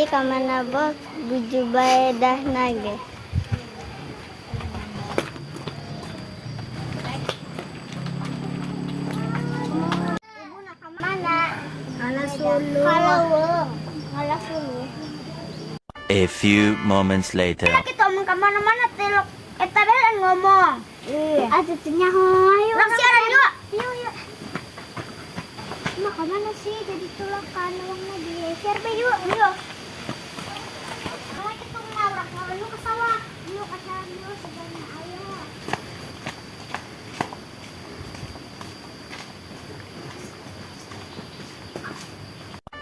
Ka mana, Bos? Buju bae dahna ge. Ibu nak ka mana? Ngala suluh. Kaleuweung. Ngala suluh. A few moments later. Kita omong ke mana-mana tilok. Eta belen ngomong. Iya. Ah, cucunya ayo. Lang siaran yuk. Yuk, yuk. Mak, kemana sih? Jadi tulakan uangnya di share be yuk. Yuk. Kalau kita nabrak lu ke sawah. Yuk ke sawah yuk sebenarnya ayo.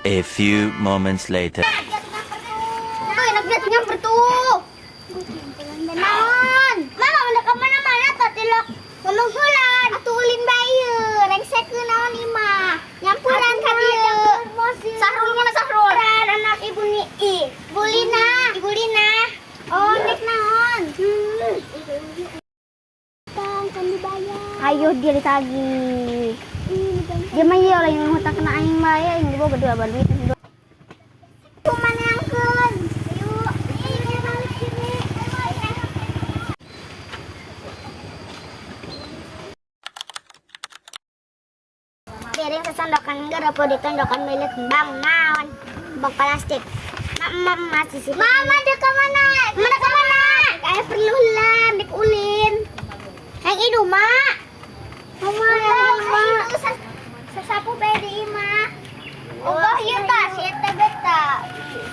A few moments later. Tuh, enak dia nyamper tuh. Naon? Mama udah ke mana-mana tah tilok ngomong hulan. Atuh ulin bae ieu, rengsekeun naon imah. Nyampuran ka dieu. Sahrul mana Sahrul? Anak ibu ni Ibu Lina. Ibu Lina. Oh, nek naon? Hutang kan dibayar. Ayo dia ditagih. Dia mah ieu lain hutang kena aing bae, aing dibawa berdua duit. Kuman yangkeun. Yuk, ini balik sini. Piring sesendokan geropo ditondokan milik kembang naon? Kembang plastik. Mama masih sih. Mama dek ke mana? Mana ke mana? Kayak perlu lah, dek ulin. Yang itu mak. Mama yang mak. Sasapu bae di imah. Oh, iya ta, si eta beta.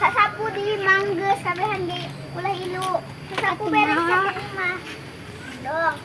Sasapu di manggeus kabehan di ulah ilu. Sasapu beres ka imah. Dong.